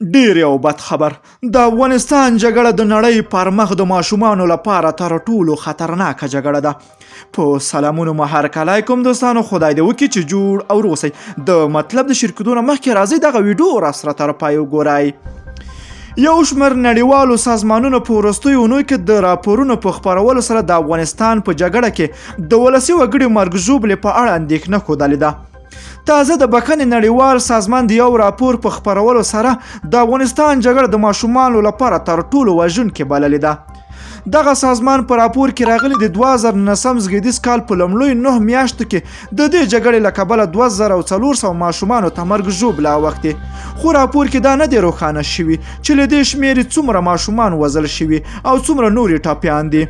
ډیر یو بد خبر. د افغانستان جګړه د نړۍ پر مخ د ماشومانو لپاره تر ټولو خطرناکه جګړه ده. په سلامونو مو هرکلی کوم دوستانو، خدای دې وکړي چې جوړ او روغ اوسئ. د مطلب د شریکېدو نه مخکې راځئ دغه ویډیو راسره تر پای وګورئ. یو شمېر نړیوالو سازمانونو په وروستیو اونیو کې د راپورونو په خپرولو سره د افغانستان په جګړه کې د ولسي وګړیو مرګ ژوبلې په اړه اندېښنه ښودلې ده. تازه د بخښنې نړیوال سازمان د یو راپور په خپرولو سره د افغانستان جګړه د ماشومانو لپاره تر ټولو وژونکې بللې ده. دغه سازمان په راپور کې راغلي، د 2019 زېږدیز کال په لومړیو 9 میاشتو کې د دې جګړې له کبله 2400 ماشومانو ته مرګ ژوبله اوښتې، خو راپور کې دا نه دی روښانه شوي چې له دې شمېرې څومره ماشومان وژل شوي او څومره نور یې ټپیان دي.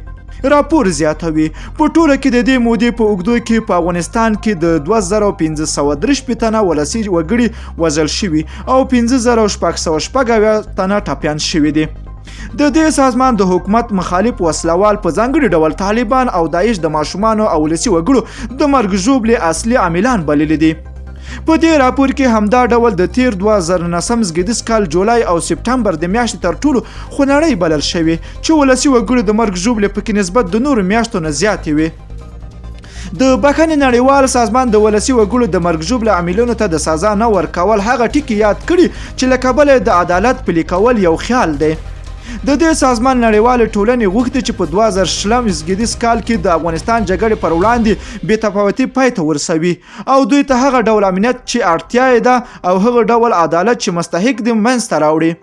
راپور زیاتوي، په ټوله کې د دې مودې په اوږدو کې په افغانستان کې د 2563 تنه ولسي وګړي وژل شوي او 5676 تنه ټپیان شوي دي. د دې سازمان د حکومت مخالف وسلوال په ځانګړي ډول طالبان او داعش د ماشومانو او ولسي وګړو د مرګ ژوبلې اصلي عاملان بللي دي. په دې راپور کې همدا ډول د تیر 2019 زېږدیز کال جولای او سپټمبر د میاشتې تر ټولو خونړۍ بلل شوې چې ولسي وګړو د مرګ ژوبلې پکې نسبت د نورو میاشتو نه زیاتې وې. د بخښنې نړیوال سازمان د ولسي وګړو د مرګ ژوبلې عاملینو ته د سزا نه ورکول هغه ټکي یاد کړي چې له کبله د عدالت پلي کول یو خیال دی. د دې سازمان نړیوالې ټولنې غوښتي چې په 2020 زېږدیز کال کې د افغانستان جګړې پر وړاندې بې تفاوتي پای ته ورسوي او دوی ته هغه ډول امنیت چې اړتیا یې ده او هغه ډول عدالت چې مستحق دي منځته راوړي.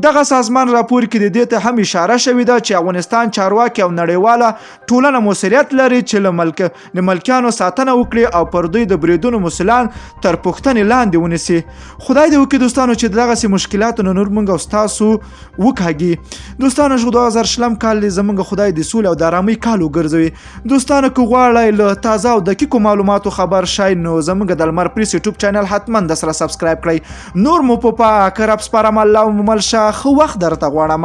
دغه سازمان راپور کې د دې ته هم اشاره شوې ده چې افغانستان چارواکي او نړیواله ټولنه مسؤلیت لري چې له ملکیانو ساتنه وکړي او پر دوی د بریدونو مسؤلان تر پوښتنې لاندې ونیسي. خدای دې وکړي دوستانو چې دغسې مشکلاتو نه نور موږ او ستاسو وکاږي. دوستانو، 2020 کال دې زموږ خدای د سولې او د ارامۍ کال وګرځوي. دوستانو، که غواړئ له تازه او دقیقو معلوماتو خبر شئ نو زموږ د لمر پریس یوټیوب چینل حتما د سره subscribe کړئ. نور مو په پاک رب سپارم، الله مو مل شه، ښه وخت درته غواړم.